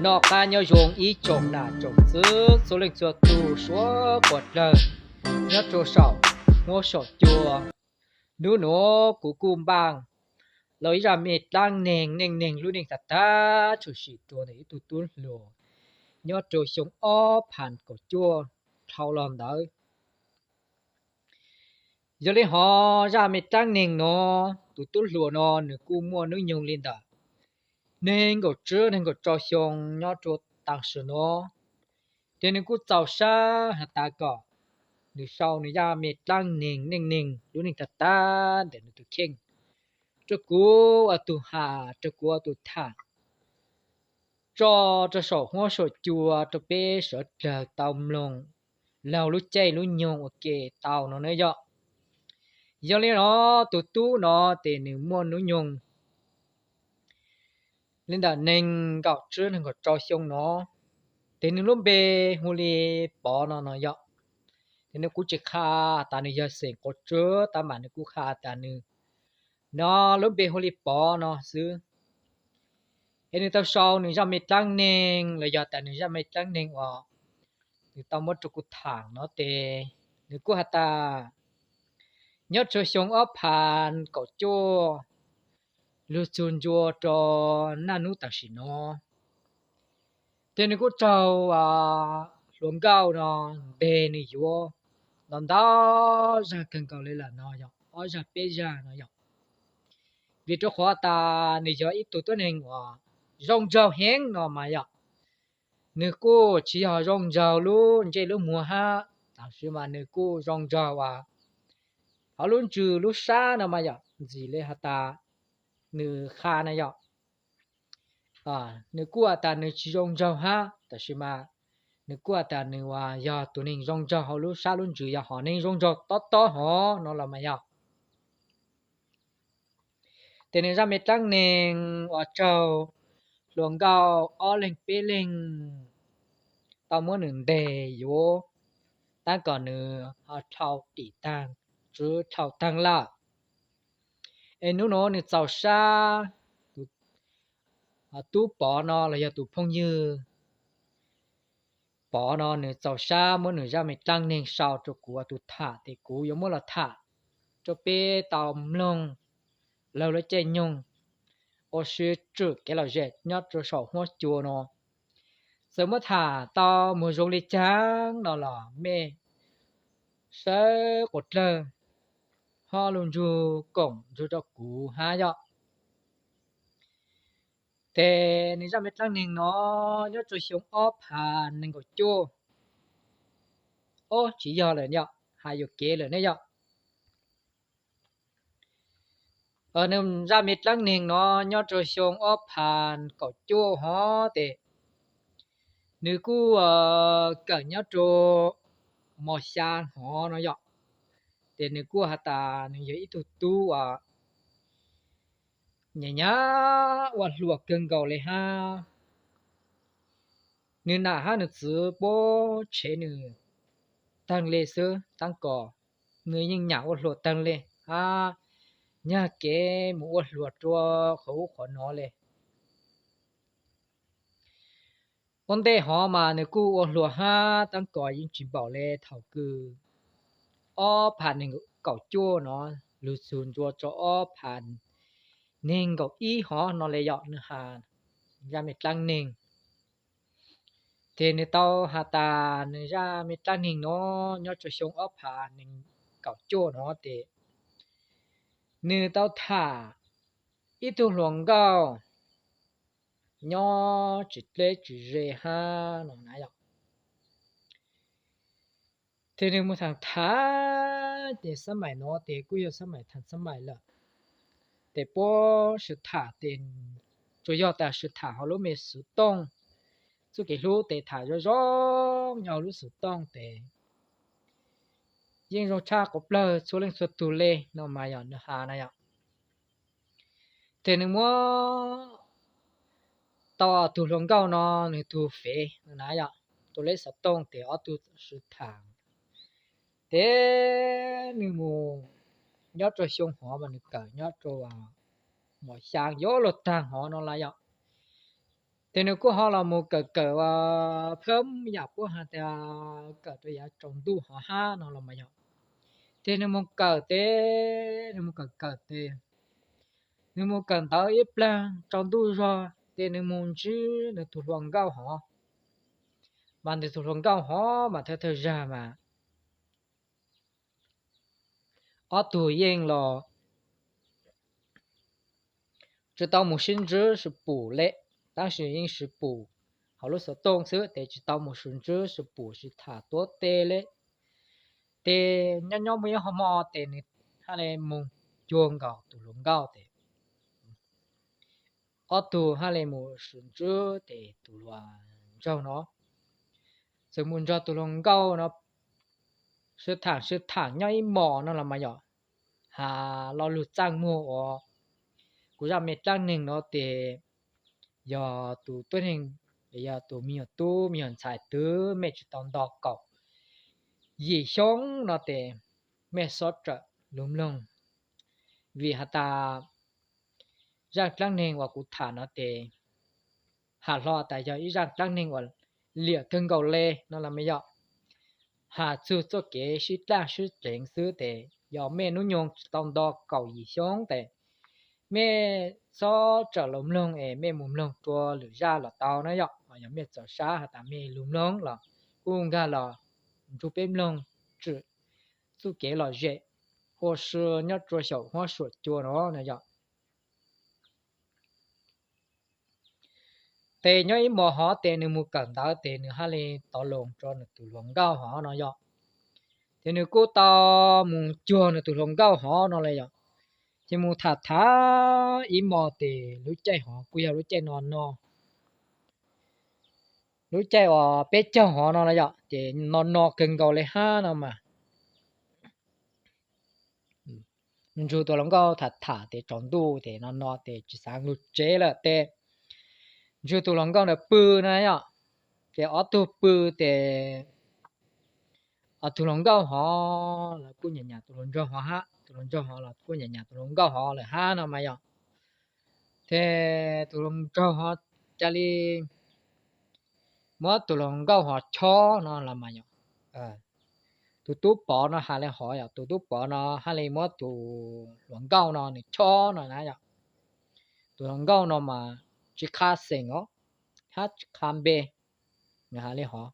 Noj qab nyob zoo ib tsoom nam tsoom txwv txhua leej txhua tus suav quas dlawg nyob rua saum huab saum cua. Nub nuav kuv kuj npaaj los ib zaj me dlaab neeg neej neeg lub neej tag tag tshwm sim rua ntawm ib tug tub hluas nyob rua xyoo ob phav kaum cuaj dhau los ntawd. Yog le hov zaj me dlaab neeg nuav, tus tub hluas no nws kuj muaj nub nyoog le ntawm neeg nkaum tsib neeg nkaum rau xyoo nyob rua taam sim nuav. Ces nws kuj txaus sab has tas kom nws sau nws zaj me dlaab neeg neej neeg lub neej tag tag ntawm nws tus kheej rua kuv ua tug has, rua kuv ua tug tham tso rua saum huab saum cua rua peb sawv dlawg tau mloog laug lub caij lub nyoog ua ke tau no na yog. Yog le no, tus tub no tes nws muaj nub nyoog le ntawm neeg nkaum tsib neeg nkaum rau xyoo no, tes nws lub npe hu le Pov no no yog. Tes nws kuj tsis qha tas nws yog xeem quav tswb, tab mas nws kuj qha tas nws no lub npe hu le Pov no xwb. Es nws tau sau nws zaj me dlaab neeg los yog tas nws zaj me dlaab neeg uas nws tau muab rua kuv tham no tes nws kuj has tas nyob rua xyoo ob phav kaum cuaj lug txug ntsua rua naj nub taam sim no, tes nws kuj raug hluas nkauj no nteg nws yuav ntau ntau zag kawg nkaus le lawm no yog ob zag peb zag no yog. Vim rua qhov tas nws yog ib tug tuab neeg uas zoo nraug heev no mas yog, nws kuj tsis yog zoo nraug lub ntsej lub muag hab, tab sis mas nws kuj zoo nraug uas hauv lub ntsws lub sab no mas yog ntxim le has tas nws qha na yog. Nws kuj has tas nws tsis zoo nraug hab, tab sis mas nws kuj has tas nws uas yog tus neeg zoo nraug hauv lub sab lub ntsws, yog hom neeg zoo nraug tob tob hov no los mas yog. Tes nws zaj me dlaab neeg uas raug hluas nkauj ob leeg peb leeg tau muab nws nteg yuav, tab kom nws ho dhau dim taag, tswv dhau taag lawm. Es nub nuav nws txaus sab, tub Pov no los yog tus phooj ywg Pov no nws txaus sab muab nws zaj me dlaab neeg sau rua kuv ua tug tham, tes kuv yuav muab los tham rua peb tau mloog laug lub caij nyoog ua si tswm kev lom zem nyob rua saum huab cua no. Txawm muab tham tau muag zoo le caag no los mej sawv quas dlawg ho lug nrug koom nrug rua kuv hab yog. Tes nws zaj me dlaab neeg no nyob rua xyoo ob phav nees nkaum cuaj, ob tsis yog lawm yog, has yuam kev lawm ne yog. Nws zaj me dlaab neeg no nyob rua xyoo ob phav kaum cuaj hov tes nws kuj kawm nyob rua mos xyaa hov no yog. Tes nws kuj has tas nws yog ib tug tub uas nyam nyam ua hluas kawg nkaus le hab. Nws nam hab nws txwv puab tshev nws taag le xwb, tab kom nws yeej nyam ua hluas taag le hab, nyag kev mus ua hluas rua qhov ub qhov no le. Ua ntej hov mas nws kuj ua hluas hab, tab kom yeej tsis npaum le thaum kws ob phav nees nkaum cuaj no lug txug ntsua rua ob phav nees nkaum ib hov no le yog nws has zaj me dlaab neeg. Ces nws tau has tas nws zaj me dlaab neeg no nyob rua xyoo ob phav nees nkaum cuaj no tes nws tau tham ib tug hluas nkauj nyob tsis dleb tsis ze hab no na yog. Ces nws mus tham tham ces xab maim no tes kuj yog xab maim tham xab maim lawm. Tes puab sib tham tes tsuas yog tas sib tham hauv lub me xuv tooj. Txuj kev hlub tes tham zoo zoo nyob lub xuv tooj tes yeej zoo tshaj quav plawg txhua leej txhua tug le no mas yog nws has na yog. Ces nws muab tau tug hluas nkauj no nws tug fev na yog, tus leb xov tooj tes ob tug sib tham. Ces nws mus nyob rua xyoo hov mas nws kawm nyob rua mos xyaa yuav luag taag hov no lawm yog. Ces nws kuj ho los mus kawm kawm ua phab yam puab has tas kawm rau yav tsaus ntuj hov hab no los mas yog. Ces nws mus kawm tes, nws mus kawm kawm tes, nws mus kawm ntawv ib plag tsaus ntuj zog ces nws mus ntsib nws tus hluas nkauj hov. Mas nws tus hluas nkauj hov mas thawj thawj zag mas ob tug yeej los tsis tau mus sib ntsib sib pum le, tab sis yeej sib pum hauv lub xov tooj xwb ces tsis tau mus sib ntsib sib pum sib tham tuab teb le. Ces nyob nyob muaj ib hmo ces nws hab le mus cuag nkaus tus hluas nkauj ces ob tug hab le mus sib ntsib ces tus hluas nraug no txawm mus nrog tus hluas nkauj no sib tham sib tham nyob ib hmos no los mas yog has lo lug txaj muag uas kuv zaj me dlaab neeg no ces yog tus tuab neeg, yog tus me nyuam tub me nyuam ntxhais twg mej tsis tau nto kaum yim xyoo no ces mej xob tsawm lug mloog, vim has tas zaj dlaab neeg uas kuv tham no ces has hlo tas yog ib zaj dlaab neeg uas liam kawg nkaus le no los mas yog has txug txoj kev sib dlaaj sib dleev xwb ces yog mej nub nyoog tsis tau nto kaum yim xyoo ces mej xob tsawm lug mloog es mej mus mloog rua lwm zaj los tau na yom. Yog mej txawm sab has tas mej lug mloog los kuj nkag los nrug peb mloog txwm txuj kev lom zem ua si nyob rua xyaum huab suam cua no na yom. Ces nyob ib hmos hov ces nws mus kawm ntawv ces nws hab le tov loos rua nws tus hluas nkauj hov no yom. Ces nws kuj tau mus cuag nws tus hluas nkauj hov no le yom. Ces mus tham tham ib hmos ces lub caij hov kuj yog lub caij no no, lub caij uas peb caug hov no na yom, ces no no kawg nkaus le hab no mas. Nws nrug tus hluas nkauj tham tham ces tsaus ntuj ces no no ces tsis xaav lug tsev lawm ces nrug tus hluas nkauj ntawd pw na yom. Ces ob tug pw ces tus hluas nkauj hov los kuj nyam nyam tus hluas nraug hov hab, tus hluas nraug hov los kuj nyam nyam tus hluas nkauj hov lawm hab no mas yom. Ces tus hluas nraug hov ca le muab tus hluas nkauj hov chob no los mas yom. Tus tub pov no has le hov yom, tus tub pov no hab le muab tus hluas nkauj no nws chob no na yom. Tus hluas nkauj no mas tsis qha xeem os, hab tsis qha npe, nws has le hov.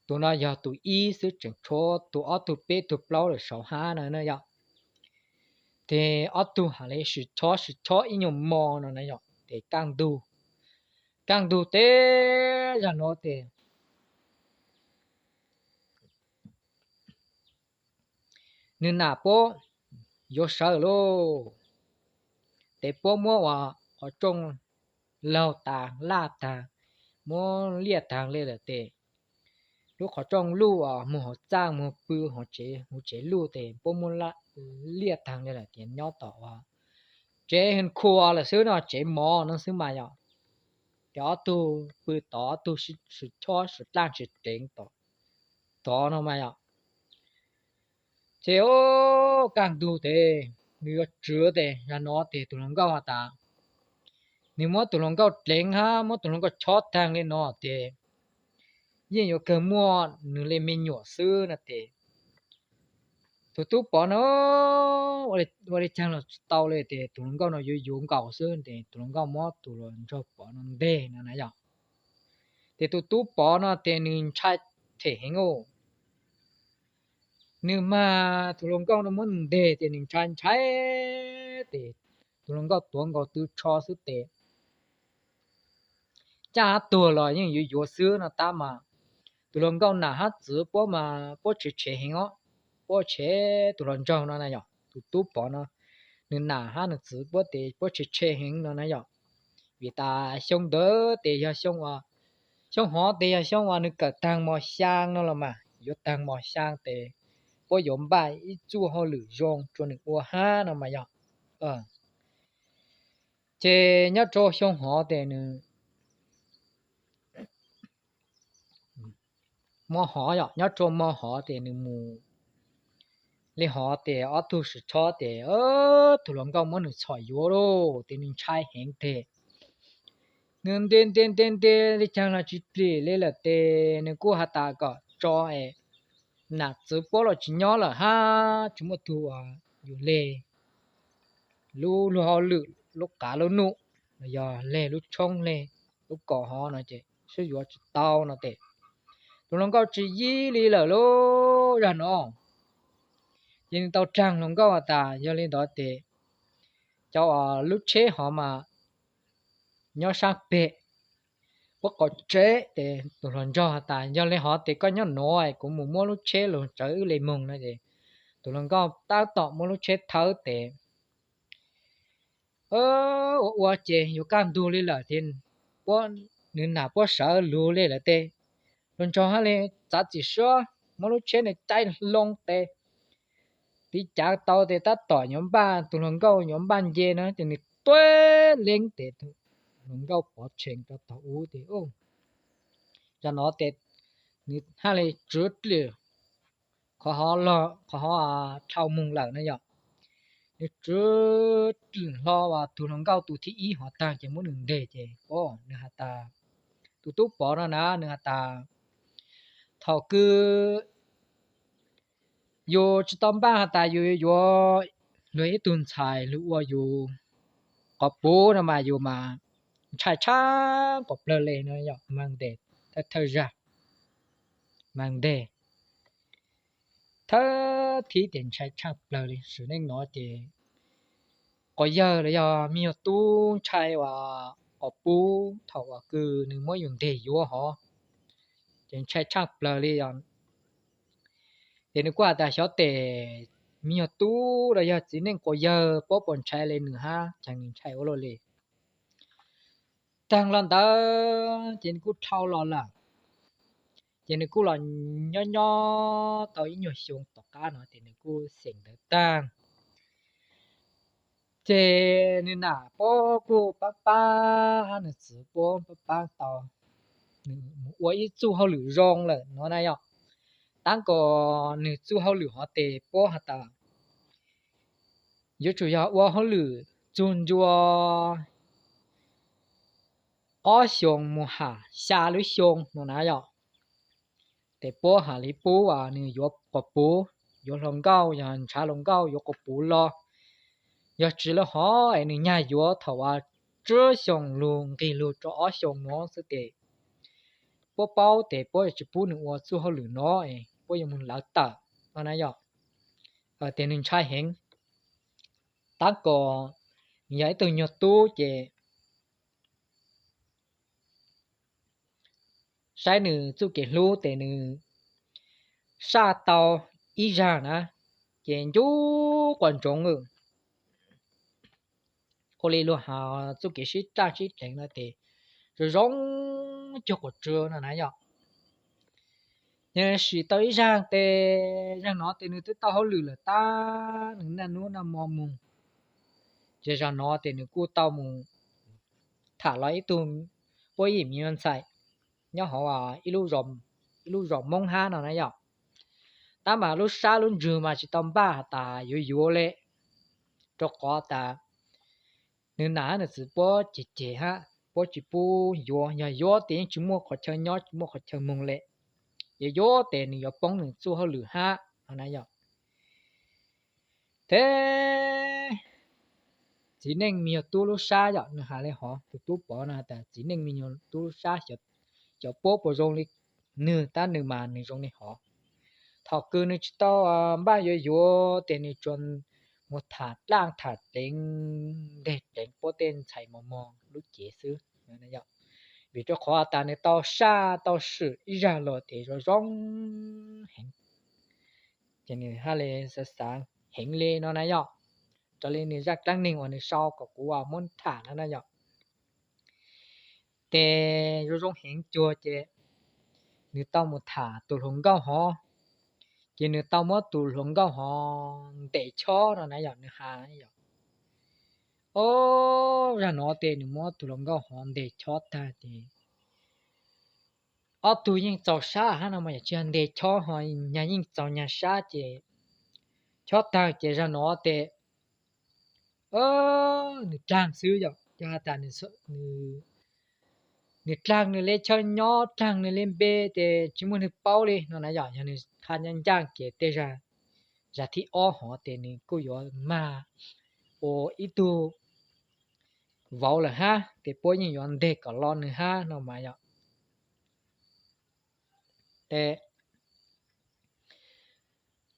Tus no yog tus ib xwb, tseem tshuav tus ob tug peb tug plaub lawm saud hab no na yom. Ces ob tug has le sib chob sib chob ib nyuag mo no na yom, ces kaj ntug, kaj ntug teb zag nuav ces nws nam puab yuav sawv lauj. Ces puab muab ua qhov rooj laug tas laj taag, muab liaj taag le lawm ces lub qhov rooj luj uas moog hauv txaj moog pw hauv tsev, huv tsev luj ces puab muab liaj taag le lawm ces nyob tom ua tsev hwj khua lawm xwb no, tsev mov no xwb mas yom. Ces ob tug pw tod, ob tug sib chob sib dlaaj sib dleev tod no mas yom. Ces kaj ntug tes nws yuav tswv tes zag no tes tus hluas nkauj has tas nws muab tus hluas nkauj dleev hab muab tus hluas nkauj chob taag le no tes yeej yuav kawg muaj nws le me nyuam xwb no tes tus tub pov no ua le caag los tsis tau le tes tus hluas nkauj no yuav yuav nkaus xwb tes tus hluas nkauj muab tus hluas nraug pov no nteg no na yom. Ces tus tub pov no tes nws ntshai them heev os. Nws mas tus hluas nkauj no muab nws nteg ces nws ntshai ntshai tes tus hluas nkauj tuav nkaus tw tsho xwb tes caj hab tuag los yeej yuav yuav xwb no tab mas tus hluas nkauj nam hab txwv puab mas puab tshev tshev heev os, puab tshev tus hluas nraug no na yom, tus tub pov no nws nam hab nws txwv puab tes puab tshev tshev heev no na yom. Vim tas xyoo ntawd tes yog xyoo, xyoo hov tes yog xyoo uas nws kawm taag mos xyaa no los mas yuav taag mos xyaa tes puab yuav npaj ib txuj hauj lwm zoo rua nws ua hab no mas yog. Ces nyob rua xyoo hov tes nws mo hov yom, nyob rua mo hov tes nws mus le hov tes ob tug sib chob tes tus hluas nkauj muab nws txhom yuav lauj tes nws ntshai heev tes Nws nti nti nti nti li caag los tsis plim li lawm tes nws kuj has tas kom tso es nam txwv puab los tsis nyob lawm hab tsis muaj tug uas yus leg lub luag hauj lwm lub qav lub num los yog leg lub tshoob leg lub kaum hov no ces sib yuav tsis tau no tes tus hluas nkauj tsis yig li lawm lauj. Zag no ces nws tau raag hluas nkauj has tas yog li ntawd tes cov lub tsheb hov mas nyob saab peg puab qaum tsev. Tes tus hluas nraug has tas yog li hov tes koj nyob nuav kuv mus muab lub tsheb lug tsawv wb le moog no es tus hluas nkauj tab tom muab lub tsheb thawb tes ua ua ces yuav kaj ntug li lawm tes nws nam puab sawv lug li lawm tes hluas nraug hab li txav txim suab muab lub tsheb nws caij hlo tes tiv cav tau tes tab tom yuav npaj tus hluas nkauj yuav npaj nce no ces nws tuab leeb tes hluas nkauj pov tshee rau tog ub tes zag no tes nws hab li tswv dlwm qhov hov dhau moog lawm no yom. Nws tswv dlwm hlo ua tug hluas nkauj tus thib ib hov taag ces muab nws nteg ces nws has tas, tus tub pov no na nws has tas thaum kws yus tsis tau npaj has tas yus yuav luag ib tug ntxhais lug ua yus quas puv no mas yus mas ntshai tshaaj quas plawg le no yom. Mas ntes thawj thawj zag mas ntes thawj thib tes ntshai tshaaj plawg li. Sim neej no ces quas yawg los yog me nyuag tub ntshai ua quas puv thaum uas kws nws muab yus nteg yuav hov ces ntshai tshaaj plawg li os. Ces nws kuj has tas xyov tes me nyuag tub los yog txiv neej quas yawg puab puas ntshai le nws hab ces nws ntshai ua luaj li. Taag los ntawd ces nws kuj dhau los lawm. Ces nws kuj los nyob nyob tau ib nyuag xyoo tom qab no ces nws kuj xeem ntawd taag. Ces nws nam puab kuj pab pab hab nws txiv puab pab pab tau nws mus ua ib txuj hauj lwm zoo lawm no na yom. Tab kom nws txuj hauj lwm hov tes puab has tas yuav tsum yog ua hauj lwm txug ncua ob xyoos mus has xya lub xyoo no na yom. Ces puab has li pub nws yuav quas puv, yuav hluas nkauj, yog ntshav hluas nkauj yuav quas puv los, yog tsis li hov es nws nyag yuav thaum uas tsib xyoos lug nqig lug rau ob xyoos nuav xwb tes puab paub tes puab tsis pub nws ua txuj hauj lwm no es puab yuav mus lawv tawm no na yom. Ces nws ntshai heev, tab kom nws yog ib tug nyuag tub ces saib nws txuj kev hlub tes nws saj tau ib zag na, ces ncu quas ntsoov ua li luag has txuj kev sib raj sib dleev no tes zoo zoo cuag quas tsw no na yom. Nws sim tau ib zag tes zag no tes nws twb tau hauj lwm lawm tab nws naj nub naj mo moog, ces zag no tes nws kuj tau mus tham los ib tug puab yim me nyuam ntxhais nyob hauv ib lub zos Moob hab no na yom. Tab mas lub sab lub ntswg mas tsis tau npaj has tas yuav yuav le, rau qhov tas nws nam hab nws txiv puab ceg ceg hab puab tsis pub yuav, yog yuav tes yeej tsis muaj qhov chaw nyob tsis muaj qhov chaw moog le. Yuav yuav tes nws yuav poob nws txuj hauj lwm hab no na yom. Ces txiv neej me nyuam tub lub sab yom, nws has li hov, tus tub pov no has tas txiv neej me nyuam tub lub sab, xyov puab puas zoo li nws, tab nws mas nws zoo li hov. Thaum kws nws tsis tau npaj yuav yuav tes nws tsuas mus tham dlaaj tham deev nteg deev puab tej ntxhais mos mos lub cev xwb. Vim rau qhov tas nws tau saj tau swm ib zag los tes zoo zoo heev, ces nws hab li xav xav heev li no na yom. Raws li nws zaj dlaab neeg uas nws sau kom kuv muab tham no na yom. Ces zoo zoo heev cuag ces nws tau mus tham tus hluas nkauj hov, ces nws tau muab tus hluas nkauj hov ntes chob no na yom, nws has yom. Ob zag no tes nws muab tus hluas nkauj hov ntes chob tag ces ob tug yeej txaus sab hab no mas yog tsis yog ntes chob ho nyag yeej txaus nyag sab ces chob tag ces zag no tes nws dlaag xwb yom, yog has tas nws, nws nws dlaag nws le chaw nyob, dlaag nws le npe ces tsis muaj neeg paub li no na yom. Yog nws qha nyob ncaaj ces tej zag, zag thib ob hov ces nws kuj yuav mag ua ib tug vauv lawm hab, ces puab yeej yuav nteg kom lo nws hab no mas yom. Ces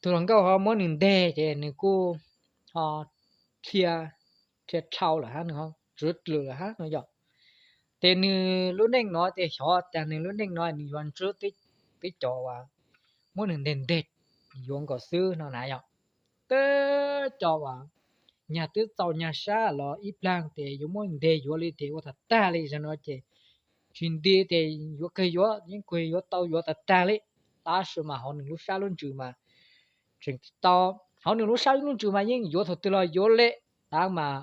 tus hluas nkauj ho muab nws nteg ces nws kuj ho dhia, dhia dhau lawm hab, nws ho tsw dlwm lawm hab no yom. Ces nws lub neej no ces xyov tas nws lub neej no nws yuav ntsib tib cov uas muab nws nteg nteg yuav nkaus xwb no na yom. Teb cov uas nyag twb txaus nyag sab los ib plag ces yuav muab nteg yuav li ces ua tag tag li zag no ces tsis nti ces yuav kawg yuav, yeej kawg yuav tau yuav tag tag li. Tab sis mas hauv nws lub sab lub ntsws mas tseem tsis tau, hauv nws lub sab lub ntsws mas yeej yuav thaum twg los yuav li, tab mas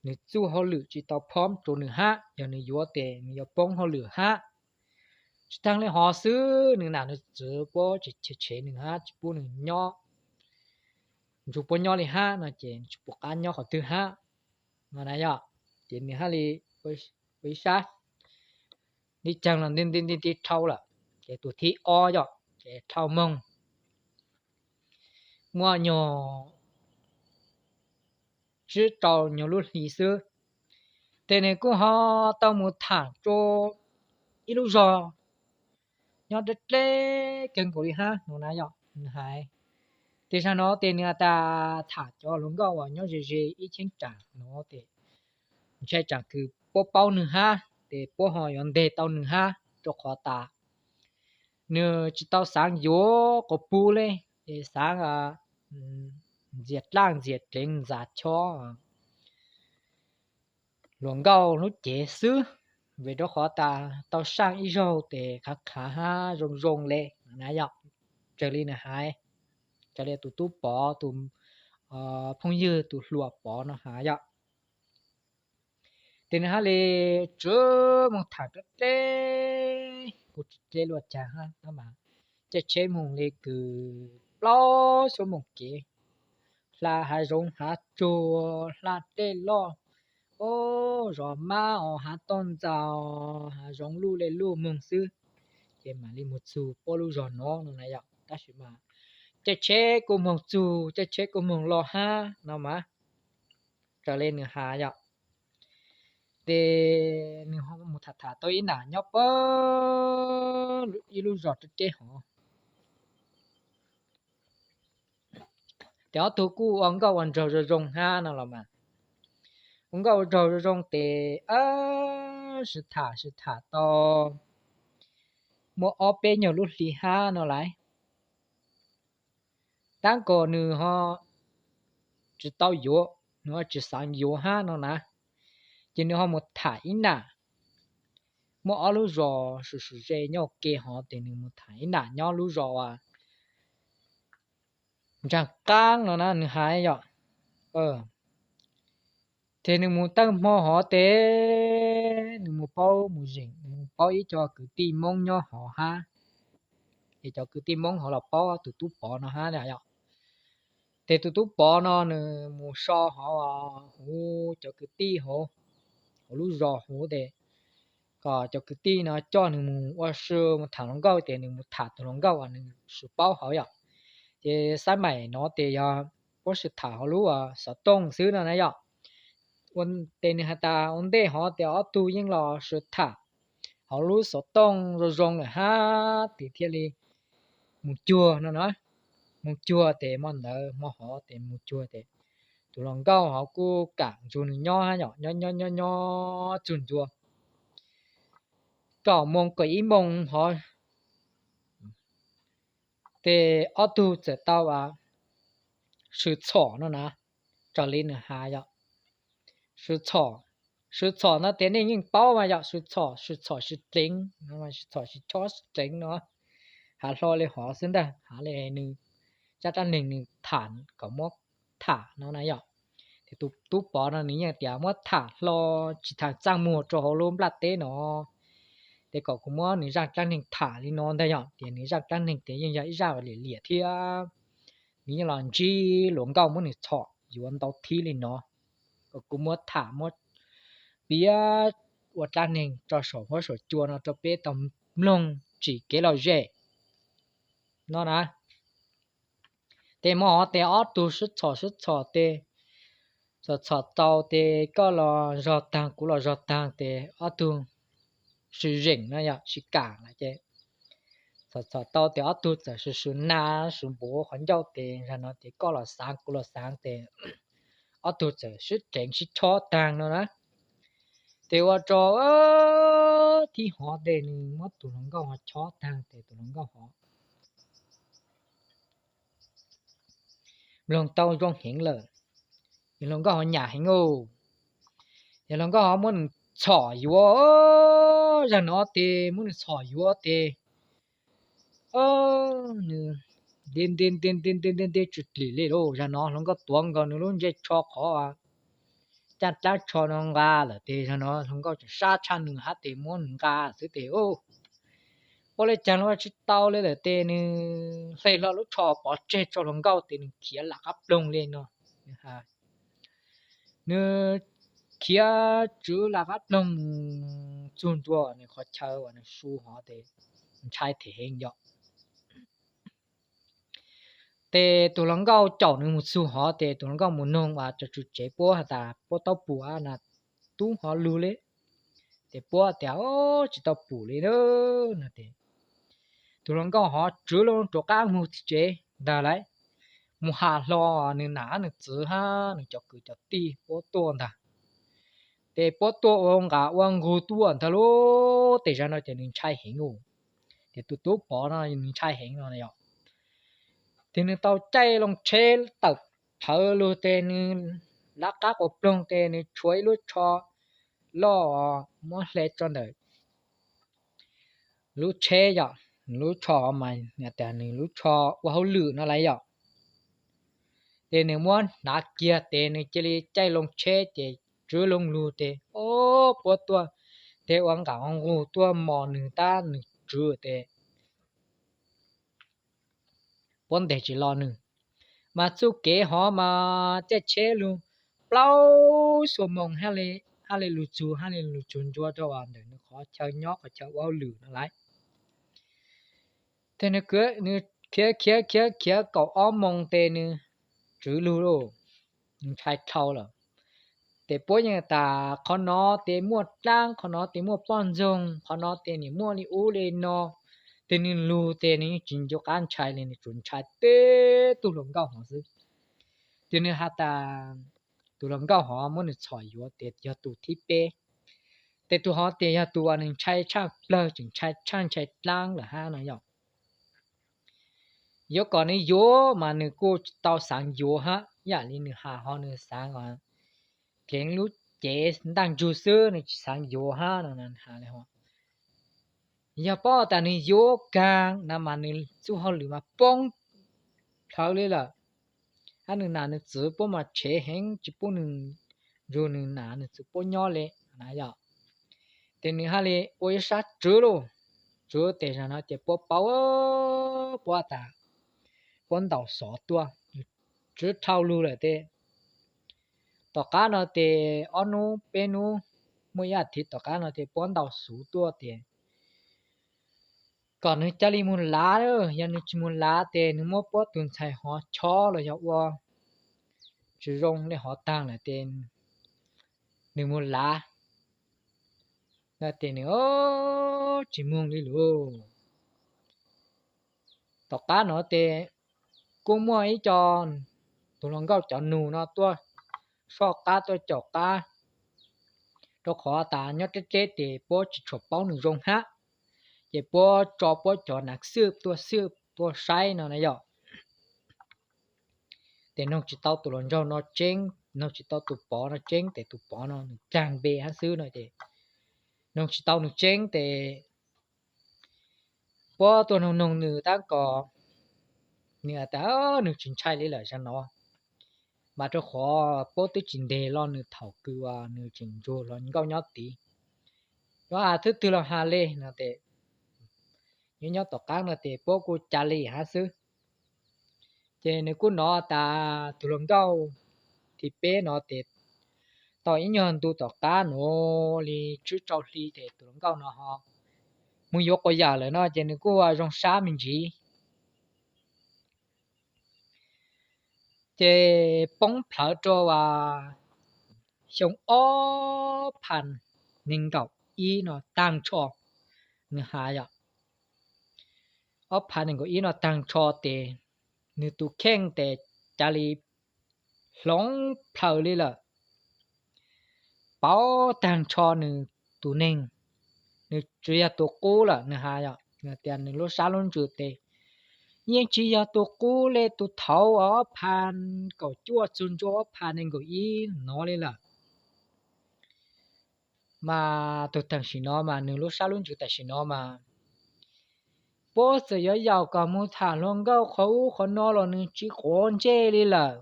nws txuj hauj lwm tsis tau phom rua nws hab. Yog nws yuav ces nws yuav poob hauj lwm hab. Tsis taag le hov xwb, nws nam nws txwv puab tsis tshev nws hab, tsis pub nws nyob, ntsug puab nyob li hab no ces tsis pum qab nyob qhov twg hab no na yom. Ces nws hab li ua ib sab li caag los nti nti nti dhau lawm. Ces tus thib ob yom, ces dhau moog muaj nyuag tsib rau nyuag lub hli xwb, ces nws kuj ho tau mus tham rua ib lub zog nyob deb deb kawg nkaus li hab no na yom. Nws hais, ces zag no ces nws has tas tham cov hluas nkauj uas nyob ze ze ib cheeb tsam no ces ntshai tsam kws puab paub nws hab ces puab ho yuav nteg tau nws hab, rua qhov tas nws tsis tau xaav yuav quas puj le, es xaav ntxias dlaaj ntxias dleev ntxas chob hluas nkauj lub cev xwb, vim rua qhov tas tau saaj ib zaug tes khav khav hab zoo zoo le na yom. Raws li nws hais, raws li tus tub pov, tus phooj ywg tus hluas pov no hais yom. Ces nws hab li tswv moog tham deb deb, kuv tsis deb luaj caag hab no mas, caij tsheb moog li kws plaub xuab moos kev, hla hav zoov hav tsuag, hla dlej loj, o, zov mab os, hav toj ntxas, hav zoov luj le luj moog xwb, ces mam li moog txug puab lub zog no no na yom. Tab sis mas caij tsheb kuj moog txug, caij tsheb kuj moog los hab no mas, raws li nws has yom. Ces nws moog tham tham tau ib nam nyob puag ib lub zog rab reb hov. Ces ob tug kuj ua nkauj ua nraug zoo zoo hab no los mas, ua nkauj ua nraug zoo zoo tes, sib tham sib tham tau muaj ob peb nyuag lub hli hab no lawm. Tab kom nws ho tsis tau yuav, nws ho tsis xaav yuav hab no na, ces nws ho mus tham ib nam. Muaj ob lub zos swm swm ze nyob ua ke hov, ces nws mus tham ib nam nyob lub zos uas ntsaag qaab no na nws hais yom. Ces nws mus tawm hmo hov tes nws mus paub mus zeem, nws mus paub ib co kwv tij Moob nyob hov hab. Ces cov kwv tij Moob hov los paub tus tub pov no hab yom. Ces tus tub pov no nws mus so hov huv cov kwv tij hauv, hauv lub zos huv tes, kom cov kwv tij no coj nws mus ua si mus tham hluas nkauj, ces nws mus tham tus hluas nkauj uas nws swm paub hov yom. Ces xab maim no ces yog puab swm tham hauv lub xov tooj xwb no na yom. Ua tes nws has tas ua ntej hov tes ob tug yeej los swm tham hauv lub xov tooj zoo zoo lawm hab, ces thiaj li mus cuag no na. Mus cuag tes hmo ntawd hmo hov tes mus cuag tes tus hluas nkauj hov kuj kam nrug nws nyob hab yom, nyob nyob nyob nyob txug ntua kaum moos kaum ib moos hov, ces ob tug txawm tau swm txhom no na, raws li nws has yom. Swm txhom, swm txhom no tes nej yeej paub mas yom, swm txhom, swm txhom swm dleev, swm txhom swm chob swm dleev no, has hlo li hov xwb ntag, has li nws zaj dlaab neeg nws tham kom muab tham no na yom. Ces tus tub pov no nws yeej tias muab tham hlo, tsis tham txaj muag rau hauv lub nplaj teb no, ces kom kuv muab nws zaj dlaab neeg tham li no ntag yom. Ces nws zaj dlaab neeg tes yeej yog ib zaj liam liam thiab, nws yeej los ntsib hluas nkauj muab nws txhom yuav ntau thib li no, kom kuv muab tham muab piav ua dab neeg rau saum huab saum cua no rau peb tau mloog tsim kev lom zem no na. Ces hmo hov ces ob tug sib txhom sib txhom ces txhom txhom tau ces koj los zog taag kuv los zog taag ces ob tug sib zeem no yog sib kam lawm ces txhom txhom tau ces ob tug txawm sib sib nag sib npuav qhov ncauj ces zag no ces koj los xaav kuv los xaav ces ob tug txawm sib tseev sib chob taag no na. Ces ua rau thib hov ces nws muab tus hluas nkauj hov chob taag ces tus hluas nkauj hov mloog tau zoo heev lawm. Yog hluas nkauj hov nyam heev os, yog hluas nkauj hov muab nws txhom yuav, zag no ces muab nws txhom yuav ces nws nti nti nti nti nti nti nti tsis dlim li lauj. Zag no hluas nkauj tuav nkaus nws lub ntsej tsho qhov caj dlaab tsho no nqa lawm ces zag no hluas nkauj tseem sab tshaj nws hab ces muab nws nqa xwb ces ua le caag los tsis tau li lawm ces nws hle hlo lub tsho pov tseg tso hluas nkauj ces nws khiav lam qab ploog li no. Nws khiav tswv lam qab ploog mus txug ntua nws qhov chaw uas nws su hov ces ntshai them heev yom. Ces tus hluas nkauj caum nws mus txug hov ces tus hluas nkauj mus noog uas cov tswv tsev puab has tas puab taub pum na, tub hov lug li. Ces puab tias tsis tau pum li no ces tus hluas nkauj hov tswv loo rov qab mus tim tsev ntag lauj, mus has hlo nws nam nws txwv hab nws cov kwv cov tij puab tuaj ntag. Ces puab tuaj ua nqas ua nqug tuaj ntag lauj, ces zag no ces nws ntshai heev os. Ces tus tub pov no nws ntshai heev no yom. Ces nws tau caij loo tsheb tawm plhawv lug ces nws lawv qab quas ploog ces nws tshuav ib lub tsho loj muab hle tso ntawm lub tsheb yom, lub tsho mas tias nws lub tsho ua hauj lwm no lawm yom. Ces nws muab hnav kiag ces nws cia li caij loo tsheb ces tswv loo lug ces o, puab tuaj, ces ua nqas ua nqug tuaj mos nws tab nws tswv ces puab ntes tsis los nws. Mas txuj kev hov mas caij tsheb lug plaub xuab moos hab li lug txug, hab li lug txug ntua rau ntawm nws qhov chaw nyob qhov chaw ua hauj lwm no lawm. Ces nws khiav khiav khiav khiav kaum ob moos ces nws tswv lug lauj, nws ntshai dhau lawm. Ces puab yeej tas qhov no ces muaj dlaab, qhov no ces muaj poj ntxoog, qhov no ces nws muaj li ub li no. Ces nws lug ces nws yeej tsis nco qab ntshai li, nws tsuas ntshai teb tug hluas nkauj hov xwb. Ces nws has tas tus hluas nkauj hov muab nws txhom yuav ces yog tus thib peb. Ces tus hov ces yog tus uas nws ntshai tshaj plawg, tseem ntshai tshaj ntshai dlaab lawm hab no yom. Yuav kom nws yuav mas nws kuj tsis tau xaav yuav hab, yam li nws has hov nws xaav dleev lub cev ntaj ntsug xwb, nws tsis xaav yuav hab no. Yog paub tas nws yuav kag na mas nws txuj hauj lwm mas poob plhawv li lawm, hab nws nam nws txwv puab mas tshev heev tsis pub nws nrug nws nam nws txwv puab nyob li na yom. Ces nws hab li ua ib sab tswv lauj, tswv ces zag no ces puab paub, puab tas puab ntaus xov tuaj, tswv dhau lug lawm ces tom qab no ces ob nub peb nub, muaj ib as thiv tom qab no ces puab ntaus xuv tuaj tias kom nws ca li mus lav, yog nws tsis mus lav ces nws muab puab tus ntxhais hov chob los yog ua tsis zoo li hov taag lawm ces nws mus lav no ces nws tsis moog li lawm. Tom qab no ces kuj muaj ib co tus hluas nkauj cov nug no tuaj soj qab tuaj caum qab, rau qhov tas nyob deb deb ces puab tsis tshua paub nws zoo hab, ces puab tso puab cov nav xwb tuaj xwb tuaj saib no na yom. Ces noog tsis tau tus hluas nraug no tseeb, noog tsis tau tus pov no tseeb, ces tus pov no nws cag npe hab xwb no ces noog tsis tau nws tseeb ces puab tuaj noog noog nws tab kom nws tas nws tsis ntshai li lawm zag no. Mas rau qhov puab twb tsis nteg los nws thaum kws uas nws tseem nrug hluas nkauj nyob tid, yuav has thwb twg los has le no ces nyob nyob tom qab no ces puab kuj ca li hab xwb. Ces nws kuj nov tas tus hluas nkauj thib peb no ces tau ib nyuag ntu tom qab nuav li tsib rau hli ces tus hluas nkauj no ho mus yuav quas yam lawm no ces nws kuj zoo sab me ntsis. Ces poob plawv rau as xyoo ob phav nees nkaum ib no taag nrho, nws has yom, ob phav nees nkaum ib no taag nrho tes nws tus kheej tes ca li hloov plhaws li lawm. Pauv taag nrho nws tus neeg, nws tsis yog tus qub lawm, nws has yom, nws tias nws lub sab lub ntsws tes yeej tsis yog tus qub le, tus thaud ob phav kaum cuaj txug ntua ob phav nees nkaum ib no li lawm. Mas tus tam sim no mas nws lub sab lub ntsws tam sim no mas puab txawm yuav yaum kom mus tham hluas nkauj qhov ub qhov no los nws tsis quav ntsej li lawm.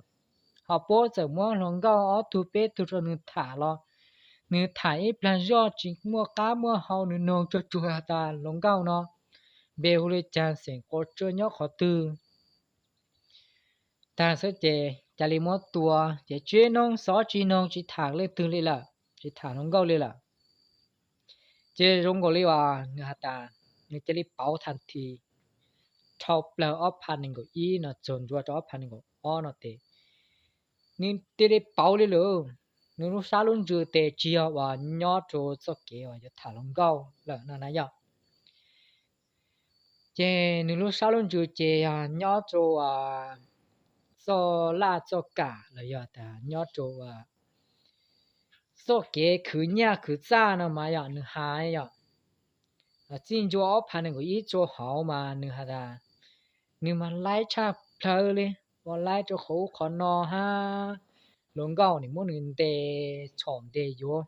Ho puab txawm muab hluas nkauj ob tug peb tug rau nws tham los nws tham ib plag zoj tsis muaj qab muaj hau, nws noog tsuag tsuag tas hluas nkauj no npe hu li caag, xeem quav tsua nyob qhov twg taag xwb ces ca li muab tua ces tsis noog xov tsis noog tsis tham leej twg li lawm, tsis tham hluas nkauj li lawm. Ces zoo nkaus li uas nws has tas nws cia li pauv thav thim dhau plaws ob phav nees nkaum ib no txug ntua rau ob phav nees nkaum ob no tes nws cia li pauv li lawm. Nws lub sab lub ntsws tes tsis yog uas nyob rau txoj kev uas yuav tham hluas nkauj lawm no na yom. Ces nws lub sab lub ntsws ces yog nyob rau txoj laj txoj kam los yog tas nyob rau txoj kev khwv nyaj khwv txaj no mas yom, nws has yom. Txij ntua ob phav nees nkaum ib rau hauv mas nws has tas nws mas laib tshaj plawg li, ua laib rau qhov ub qhov no hab hluas nkauj nws muab nws ntes txhom ntes yuav.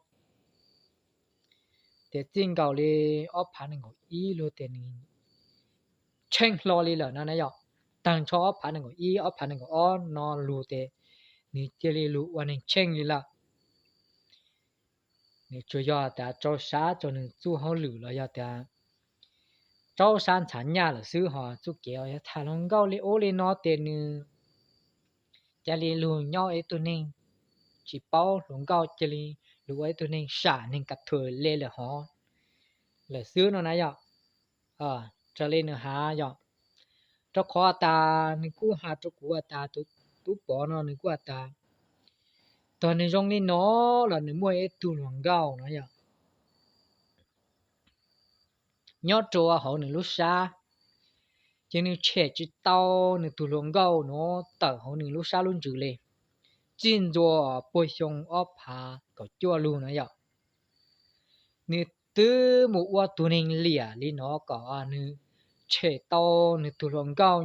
Ces txij nkaus li ob phav nees nkaum ib lug tes nws tsheej hlo li lawm no na yom. Taag nrho ob phav nees nkaum ib ob phav nees nkaum ob no lug tes nws cia li lug ua neeg tsheej li lawm. Nws tsuas yog tas rau sab rau nws txuj hauj lwm los yog tas rau sab ntxhab nyaj lawm xwb, ho txuj kev uas yog tham hluas nkauj li ub li no tes nws cia li lug nyob ib tug neeg tsis paub hluas nkauj, cia li lug ua ib tug neeg sam neeg ka thuam le lawm hov lawm xwb no na yom. Raws li nws has yom, rau qhov tas nws kuj has rau kuv has tas tus tub Pov no nws kuj has tas tog nws zoo li no los nws muaj ib tug hluas nkauj no yom, nyob rau hauv nws lub sab, ces nws tshem tsis tau nws tus hluas nkauj nuav tawm hauv nws lub sab lub ntsws li. Txij ntua puag xyoo ob phav kaum cuaj lug no yom, nws twb mus ua tus neeg liam li no kom nws tshem tau nws tus hluas nkauj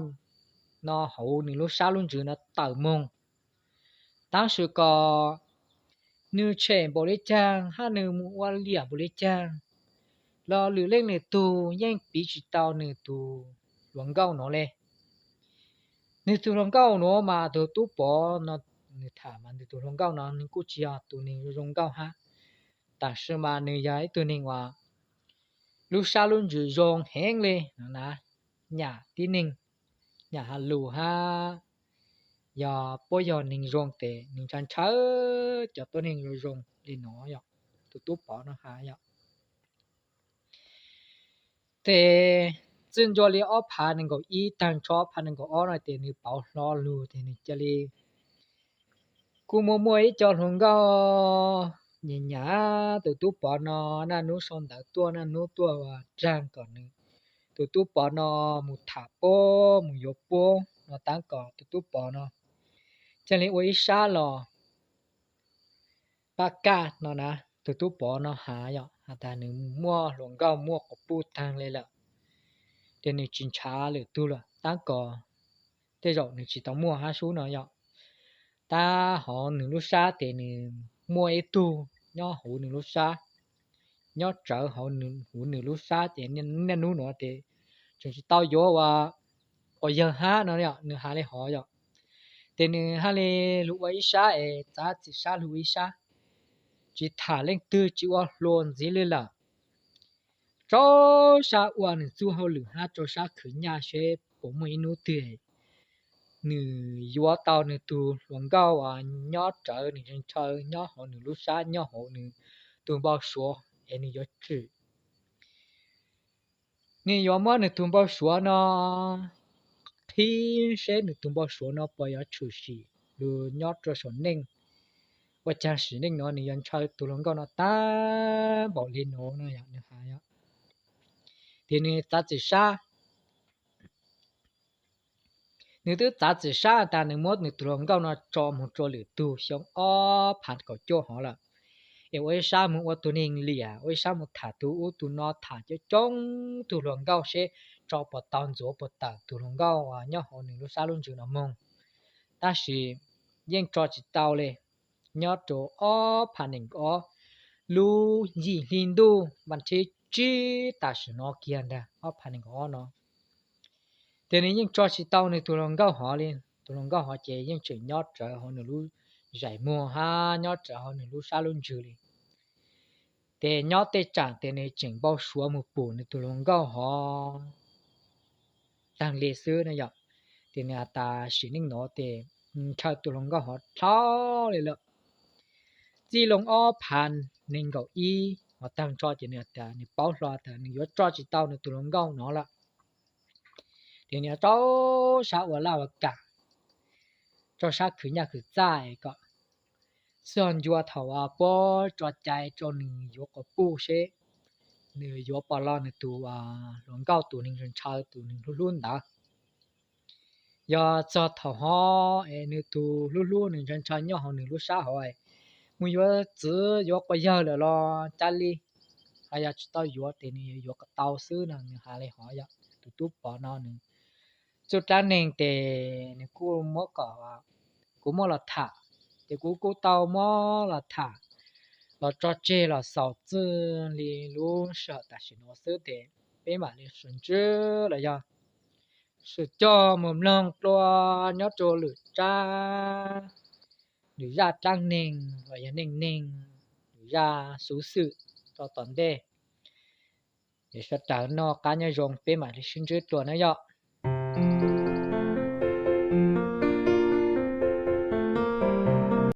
no hauv nws lub sab lub ntsws no tawm moog. Tab sis kom nws tshem npaum li caag hab nws mus ua liam npaum li caag los lwm leej lwm tug yeej piv tsis tau nws tus hluas nkauj no le. Nws tus hluas nkauj nuav mas tus tub Pov no, nws tham mas nws tus hluas nkauj no nws kuj tsis yog tus neeg zoo nkauj hab, tab sis mas nws yog ib tug neeg uas lub sab lub ntsws zoo heev li no na, nyam tib neeg, nyam has lus hab yog puab yog neeg zoo tes nws ntshaw ntshaw cov tuab neeg zoo zoo li no yom. Tus tub Pov no has yom. Ces txij ntua li ob phav nees nkaum ib taag nrho ob phav nees nkaum ob no ces nws pauv hlo lug ces nws cia li kuj muaj muaj ib co hluas nkauj nyam nyam tus tub Pov no, naj nub sau ntawv tuaj naj nub tuaj ua raag kom nws, tus tub Pov no mus tham puab mus yuav puab no, tab kom tus tub Pov no cia li ua ib sab los pab kaj no na. Tus tub Pov no has yom, has tas nws muaj hluas nkauj muaj quas puj taag le lawm, ces nws tsis ntshaw lwm tug lawm, tab kom tej zaum nws tsis tau muaj hab sub no yom. Tab hauv nws lub sab ces nws muaj ib tug nyob huv nws lub sab, nyob tsawv huv nws lub sab ces niaj hnub nuav ces tseem tsis tau yuav ua quas yawg hab no, nws has li hov yom. Ces nws hab li lug ua ib sab es txav txim sab lug ua ib sab, tsis tham leej twg tsis ua hluas ntxiv li lawm. Rau sab ua nws txuj hauj lwm hab rau sab khwv nyaj seb puas muaj ib hnub twg nws yuav tau nws tus hluas nkauj uas nyob rawv nws ntshaw ntshaw nyob hauv nws lub sab nyob hauv nws tus npau suav es nws yuav tsim. Nws yuav muab nws tus npau suav no qhib seb nws tus npau suav no puas yuav tshwm sim lug nyob rua saum neej. Ua caag sim neej no nws yuav ntshaw tus hluas nkauj no tag npaum li nuav no yog nws has yog. Ces nws txav txim sab, nws twb txav txim sab tas nws muab nws tus hluas nkauj no tso moog rua lwm tug xyoo ob phav kaum cuaj hov lawm. Es ua ib sab moog ua tug neeg liam, ua ib sab moog tham tug ub tug no, tham coob coob tug hluas nkauj seb tso puas tau ntxuav puas tawm tus hluas nkauj nyob hauv nws lub sab lub ntsws no moog. Tab sis yeej tso tsis tau li. Nyob rua ob phav nees nkaum ob lub yim hli ntuj vas thib tsib tam sim no kiag ntag, ob phav nees nkaum ob no, ces nws yeej tso tsis tau nws tus hluas nkauj hov li. Tus hluas nkauj hov ces yeej tseem nyob rawv hauv nws lub zais muag hab nyob rawv hauv nws lub sab lub ntsws li. Ces nyob tej tsam tes nws tseem npau suav moog pum nws tus hluas nkauj hov taag le xwb na yom. Ces nws has tas sim neej no tes ntshaw tus hluas nkauj hov dlhau li lawm. Txij loo ob phav nees nkaum ib hov taag nrho ces nws has tas nws paub hlo tas nws yuav tso tsis tau nws tus hluas nkauj no lawm. Ces nws rau sab ua laj ua kam, rau sab khwv nyaj khwv txaj es kom xub ncua thaum uas puab tso cai rau nws yuav quas puj seb nws yuav puas los nws tus hluas nkauj tus neeg ntshaw tus neeg hlub hlub ntawd. Yog txog thaum hov es nws tus hlub hlub nws ntshaw ntshaw nyob hauv nws lub sab hov es mus yuav txwv yuav quas yawg lawm los cas li, ho yog tsis tau yuav tes nws yuav kom tau xwb no nws has li hov yom. Tus tub pov no nws txuj dlaab neeg tes nws kuj muab kom kuv muab los tham, ces kuv kuj tau muab los tham los tso tseg los xaus txwj li lub sij hawm tam sim no xwb tes peb mam li sib ntsib los yog sib coj mus mloog dlua nyob rua lwm tsab, lwm zaj dlaab neeg los yog neej neeg, lwm zaj xuv xwm rau tom ntej. Ces sawv daws noj qab nyob zoo peb mam li sib ntsib dlua na yom.